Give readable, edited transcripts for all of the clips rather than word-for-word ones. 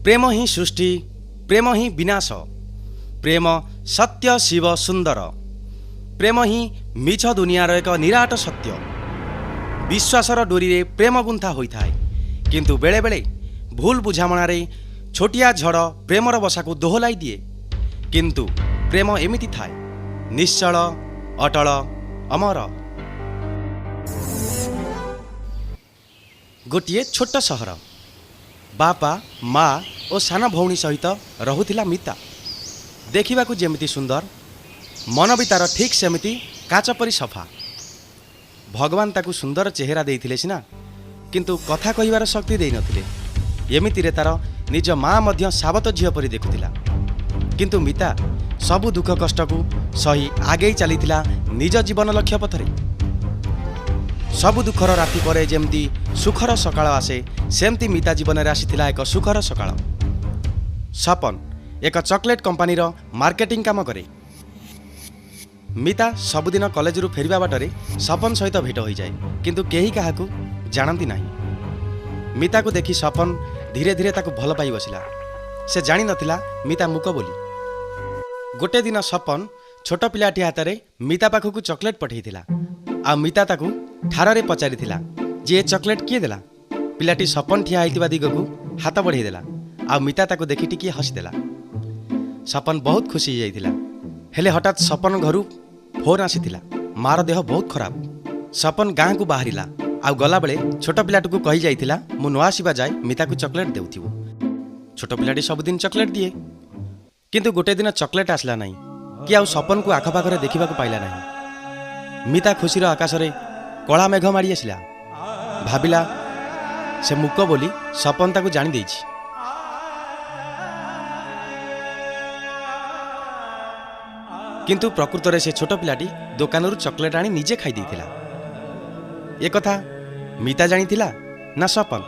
ପ୍ରେମ ହିଁ ସୃଷ୍ଟି, ପ୍ରେମ ହିଁ ବିନାଶ, ପ୍ରେମ ସତ୍ୟ ଶିବ ସୁନ୍ଦର, ପ୍ରେମ ହିଁ ମିଛ ଦୁନିଆର ଏକ ନିରାଟ ସତ୍ୟ। ବିଶ୍ୱାସର ଡୋରିରେ ପ୍ରେମ ଗୁନ୍ଥା ହୋଇଥାଏ, କିନ୍ତୁ ବେଳେବେଳେ ଭୁଲ ବୁଝାମଣାରେ ଛୋଟିଆ ଝଡ଼ ପ୍ରେମର ବସାକୁ ଦୋହଲାଇ ଦିଏ। କିନ୍ତୁ ପ୍ରେମ ଏମିତି ଥାଏ, ନିଶ୍ଚଳ, ଅଟଳ, ଅମର। ଗୋଟିଏ ଛୋଟ ସହର। ବାପା, ମା ଓ ସାନ ଭଉଣୀ ସହିତ ରହୁଥିଲା ମିତା। ଦେଖିବାକୁ ଯେମିତି ସୁନ୍ଦର, ମନ ବି ତାର ଠିକ୍ ସେମିତି କାଚ ପରି ସଫା। ଭଗବାନ ତାକୁ ସୁନ୍ଦର ଚେହେରା ଦେଇଥିଲେ ସିନା, କିନ୍ତୁ କଥା କହିବାର ଶକ୍ତି ଦେଇନଥିଲେ। ଏମିତିରେ ତାର ନିଜ ମା ମଧ୍ୟ ସାବତ ଝିଅ ପରି ଦେଖୁଥିଲା। କିନ୍ତୁ ମିତା ସବୁ ଦୁଃଖ କଷ୍ଟକୁ ସହି ଆଗେଇ ଚାଲିଥିଲା ନିଜ ଜୀବନ ଲକ୍ଷ୍ୟ ପଥରେ। ସବୁ ଦୁଃଖର ରାତି ପରେ ଯେମିତି ସୁଖର ସକାଳ ଆସେ, ସେମିତି ମିତା ଜୀବନରେ ଆସିଥିଲା ଏକ ସୁଖର ସକାଳ। ସପନ ଏକ ଚକୋଲେଟ୍ କମ୍ପାନୀର ମାର୍କେଟିଂ କାମ କରେ। ମିତା ସବୁଦିନ କଲେଜରୁ ଫେରିବା ବାଟରେ ସପନ ସହିତ ଭେଟ ହୋଇଯାଏ, କିନ୍ତୁ କେହି କାହାକୁ ଜାଣନ୍ତି ନାହିଁ। ମିତାକୁ ଦେଖି ସପନ ଧୀରେ ଧୀରେ ତାକୁ ଭଲ ପାଇ ବସିଲା। ସେ ଜାଣିନଥିଲା ମିତା ମୂକ ବୋଲି। ଗୋଟେ ଦିନ ସପନ ଛୋଟ ପିଲାଟି ହାତରେ ମିତା ପାଖକୁ ଚକୋଲେଟ୍ ପଠେଇଥିଲା, ଆଉ ମିତା ତାକୁ ଠାରରେ ପଚାରିଥିଲା ଯେ ଏ ଚକୋଲେଟ୍ କିଏ ଦେଲା? ପିଲାଟି ସପନ ଠିଆ ହେଇଥିବା ଦିଗକୁ ହାତ ବଢ଼େଇ ଦେଲା, ଆଉ ମିତା ତାକୁ ଦେଖି ଟିକିଏ ହସିଦେଲା। ସପନ ବହୁତ ଖୁସି ହେଇଯାଇଥିଲା। ହେଲେ ହଠାତ୍ ସପନ ଘରୁ ଫୋନ୍ ଆସିଥିଲା, ମାର ଦେହ ବହୁତ ଖରାପ। ସପନ ଗାଁକୁ ବାହାରିଲା, ଆଉ ଗଲାବେଳେ ଛୋଟ ପିଲାଟିକୁ କହିଯାଇଥିଲା, ମୁଁ ନ ଆସିବା ଯାଏ ମିତାକୁ ଚକୋଲେଟ୍ ଦେଉଥିବୁ। ଛୋଟ ପିଲାଟି ସବୁଦିନ ଚକୋଲେଟ୍ ଦିଏ, କିନ୍ତୁ ଗୋଟେ ଦିନ ଚକୋଲେଟ୍ ଆସିଲା ନାହିଁ କି ଆଉ ସପନକୁ ଆଖପାଖରେ ଦେଖିବାକୁ ପାଇଲା ନାହିଁ। ମିତା ଖୁସିର ଆକାଶରେ କଳା ମେଘ ମାଡ଼ି ଆସିଲା। ଭାବିଲା ସେ ମୂକ ବୋଲି ସପନ ତାକୁ ଜାଣିଦେଇଛି। କିନ୍ତୁ ପ୍ରକୃତରେ ସେ ଛୋଟ ପିଲାଟି ଦୋକାନରୁ ଚକୋଲେଟ୍ ଆଣି ନିଜେ ଖାଇ ଦେଇଥିଲା। ଏକଥା ମିତା ଜାଣିଥିଲା ନା ସପନ?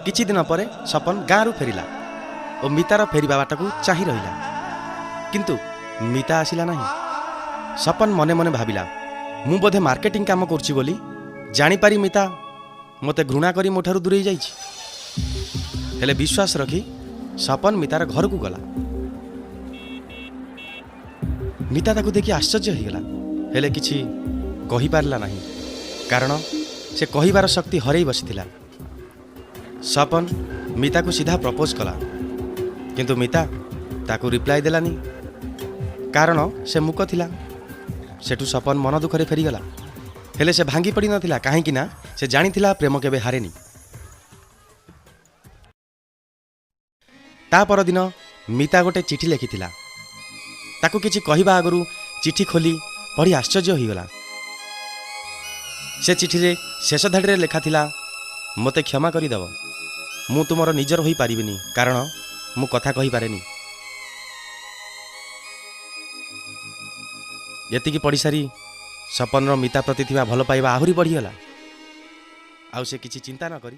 କିଛି ଦିନ ପରେ ସପନ ଗାଁରୁ ଫେରିଲା ଓ ମିତାର ଫେରିବା ବାଟକୁ ଚାହିଁ ରହିଲା, କିନ୍ତୁ ମିତା ଆସିଲା ନାହିଁ। ସପନ ମନେ ମନେ ଭାବିଲା, ମୁଁ ବୋଧେ ମାର୍କେଟିଂ କାମ କରୁଛି ବୋଲି ଜାଣିପାରି ମିତା ମୋତେ ଘୃଣା କରି ମୋ ଠାରୁ ଦୂରେଇ ଯାଇଛି। ହେଲେ ବିଶ୍ୱାସ ରଖି ସପନ ମିତାର ଘରକୁ ଗଲା। ମିତା ତାକୁ ଦେଖି ଆଶ୍ଚର୍ଯ୍ୟ ହୋଇଗଲା, ହେଲେ କିଛି କହିପାରିଲା ନାହିଁ, କାରଣ ସେ କହିବାର ଶକ୍ତି ହରେଇ ବସିଥିଲା। ସପନ ମିତାକୁ ସିଧା ପ୍ରପୋଜ କଲା, କିନ୍ତୁ ମିତା ତାକୁ ରିପ୍ଲାଏ ଦେଲାନି, କାରଣ ସେ ମୂକ ଥିଲା। ସେଠୁ ସପନ ମନ ଦୁଃଖରେ ଫେରିଗଲା। ହେଲେ ସେ ଭାଙ୍ଗି ପଡ଼ିନଥିଲା, କାହିଁକି ନା ସେ ଜାଣିଥିଲା ପ୍ରେମ କେବେ ହାରେନି। ତା ପରଦିନ ମିତା ଗୋଟେ ଚିଠି ଲେଖିଥିଲା। ତାକୁ କିଛି କହିବା ଆଗରୁ ଚିଠି ଖୋଲି ପଢ଼ି ଆଶ୍ଚର୍ଯ୍ୟ ହୋଇଗଲା। ସେ ଚିଠିରେ ଶେଷ ଧାଡ଼ିରେ ଲେଖାଥିଲା, ମୋତେ କ୍ଷମା କରିଦେବ, ମୁଁ ତୁମର ନିଜର ହୋଇପାରିବିନି, କାରଣ ମୁଁ କଥା କହିପାରେନି। ଏତିକି ପଢ଼ିସାରି ସପନର ମିତା ପ୍ରତି ଥିବା ଭଲ ପାଇବା ଆହୁରି ବଢ଼ିଗଲା, ଆଉ ସେ କିଛି ଚିନ୍ତା ନ କରି